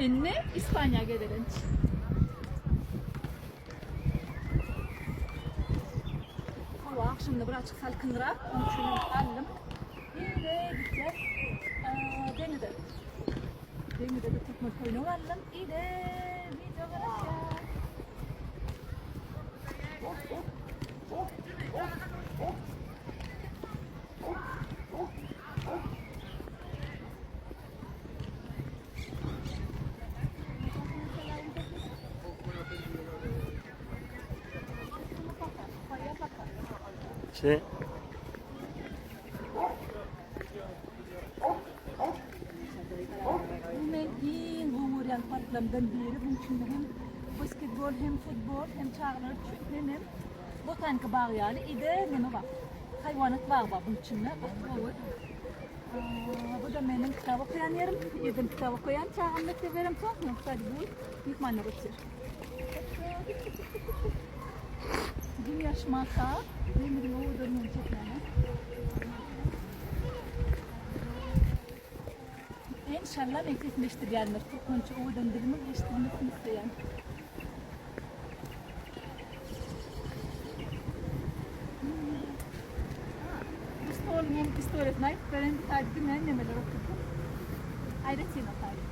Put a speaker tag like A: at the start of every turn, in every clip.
A: Indi Ispaniýa gezelenç. Howa agşamda birazjyk salkynrak, onuň üçin hem aldym. Indi gitjek deňize. Deňize-de türkmen köýnek aldym. Ide wideo garaşýar. Oh, oh, oh, oh, oh. Oh, oh, oh.
B: Sí.
A: Bu men iň gowy görýän parklarymdan biri. Buň içinde hem basketbol, hem futbol, hem çagalar üçin, hemem botanika bagy ýaly ide neme bar. Haýwanat bagy bar buň içinde. Gaty gowy. Bu-da meniň kitap okaýan ýerim. Irden kitap okaýan çagam mekdebe beremsoň, soň bu myhmanlar otyr. Gün ýaşmaka deňiziň owadanlygyny çekmäne. Enşalla men sesimi eşidilýändir. Türkmençe owadan dilimiň eşidilmesini isleýän. Bu stoluň hem istoriýasyny aýdyp beren bu taýda diňe nemeler oturdy. Aýratyn o taýda.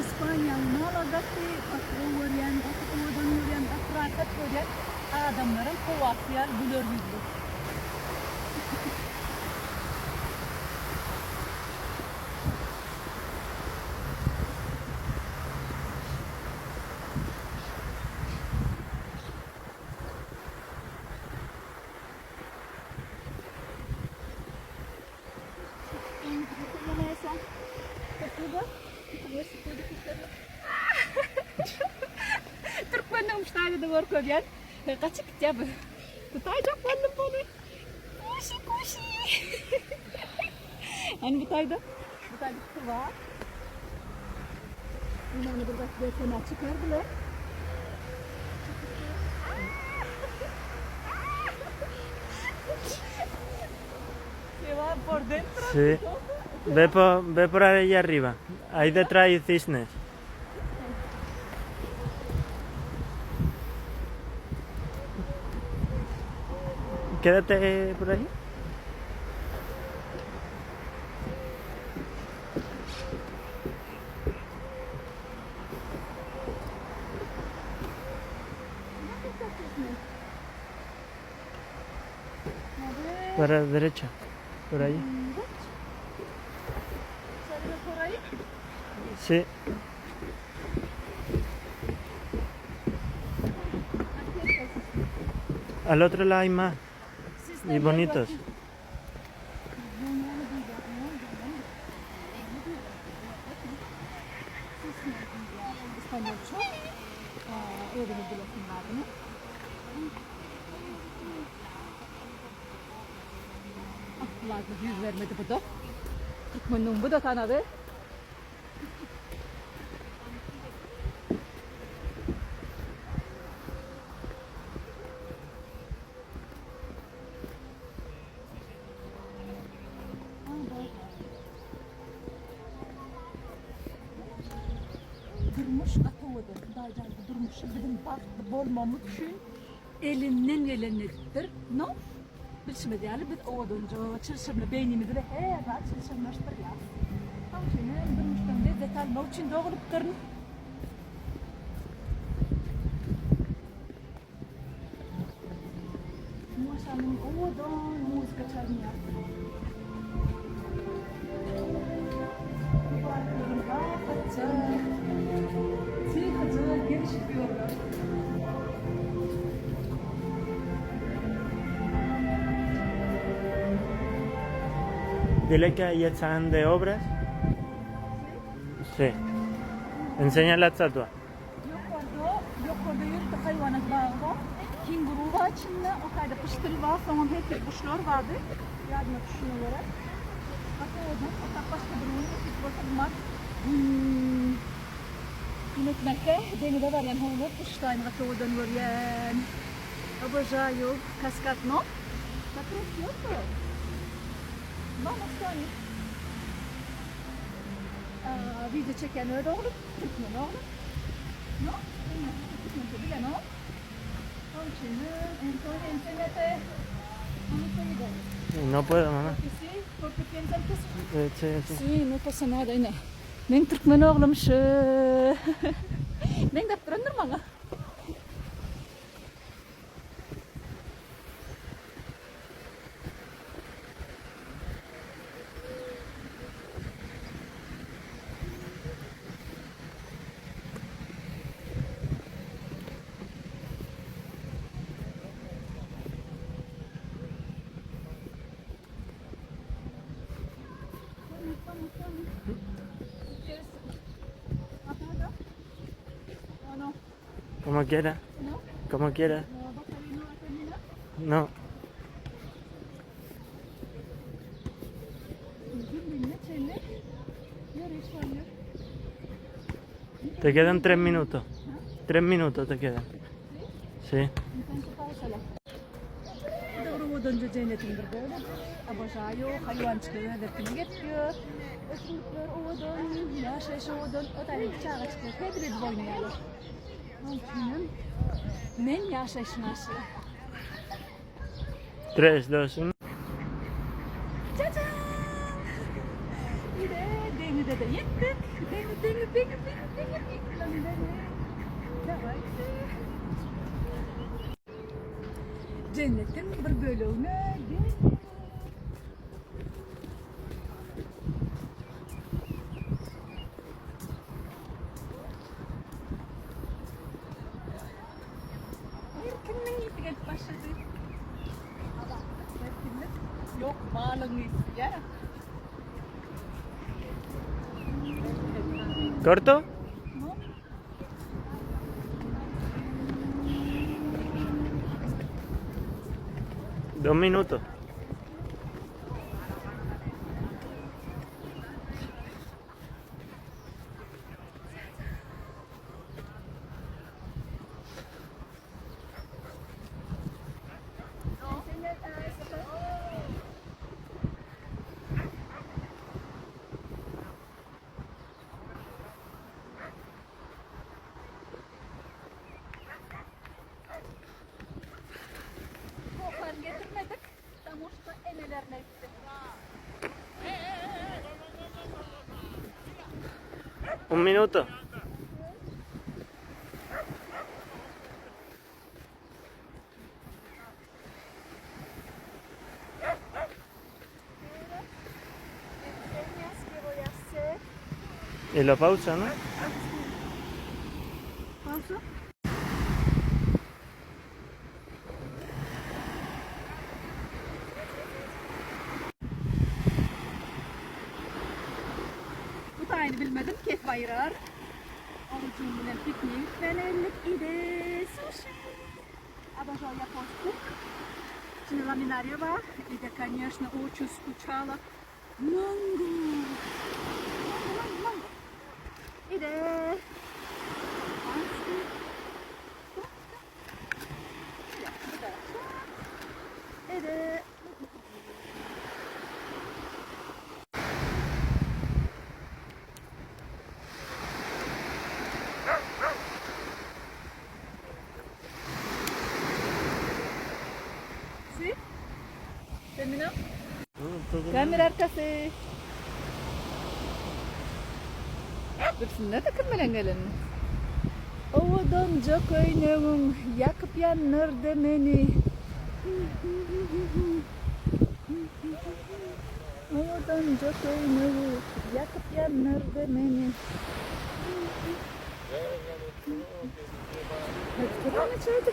A: Ispaniýanyň Malagasy gaty gowy görýän, gaty owadan görýän, gaty rahat görýän adamlaram howasy ýaly güler ýüzli. Türkmenliğim ştaýda görkezýän. Gaçyp gitýär bu. Tutaýjak boldum buny. Kuşi kuşi. Hani bu taýda? Bu taýda su bar. Ýene bir zat bersene çykardylar. Se va por dentro.
B: Sí. Ve por, ve por ahí arriba. Ahí detrás hay cisnes. Quédate por ahí. Para la derecha, por ahí.
A: Por ahí?
B: Sí. Al otro lado hay más. Y bonitos.
A: Ladna ýüz bermedi bu-da. Türkmeniň bu-da tanady. Durmuş gaty owadan. Hudaýjan bu durmuşy biziň bagtly bolmamyz üçin elinden gelenini edipdir. No, bilşimiz ýaly biz owadanja, çylşyrymly beýnimizi we her zat çylşyrymlaşdyrýarys. Şonuň üçin hem durmuşdan lezzet almak üçin dogulypdyryn. Maşanyň owadan muzika çalynýar. Mübarek rahatça, tyhyja gezişip ýörler.
B: Dile que ahí están de obras. Sí. Enseña la estatua.
A: Ýokarda, ýokarda ýörite haýwanat bagy bar. Kenguru bar içinde, o taýda pyşdyl bar, soňam her hil guşlar bardy. Ýadyma düşüşine görä. Gaty owadan. Otag başga bir gün nesip bolsa bu mart gün gün etmekde deňize barýan howla guşlaýyn gaty owadan görýän. Obožaýu kaskad no. Da precioso. Vamos Tony. Wideo çekýän öz oglum, türkmen ogly. No, türkmençe bilenok. Onuň üçin Antonio enséñate vamos a gidelim.
B: No puedo, mamá.
A: Porque sí, porque piensan que
B: Sí, sí.
A: Sí, no pasa nada ine. Meň türkmen oglum şu. Meňzäp durandyr maňa.
B: Como quiera. Como quiera. No. Te quedan tres minutos. Tres minutos te quedan. Sí.
A: Owadanca jennetiň bir bölegi. Obožaýu, haýwançylyk öz erkine gepýär. Ösümlikler owadan, ýaşaýyş owadan. O taýda çagajyklar hezil edip oýnaýarlar. Onuň üçinem men ýaşaýşyň aşygy.
B: Tres, dos, uno.
A: Çaçan! Ine, deňize-de ýetdik. Deňiz, deňiz, deňiz, deňiz, deňiz. Ýykylan deňiz. Dawayte. Jennetiň bir bölegine geldik. Erkinligiň ysy gelip başlady. Azatlyk, erkinlik ýok, malyň ysy, ýa.
B: Corto?
A: No.
B: Dos minutos.
A: Kokan getirmedik. Потому что enelerine gitdi.
B: Un minuto.
A: Enseñas que voy a hacer.
B: Y la pausa, ¿no?
A: Pausa. Bu taýyny bilmedim, kef aýyrar. Orucum bilen piknik belenlik ide sushi. Обожаю японский. İçinde laminaria bar. И да, конечно, очень скучала. Mango. Mango, mango, mango. И de Panski. Ja, bu da. И de Sí? Terminó?
B: Todo
A: Kamera arkasy. Bilsinler-de kim bilen gelenini. Owadanca köýnegiň ýakyp ýandyrdy meni. Owadanca köýnegi ýakyp ýandyrdy meni. Hadi turan içeride.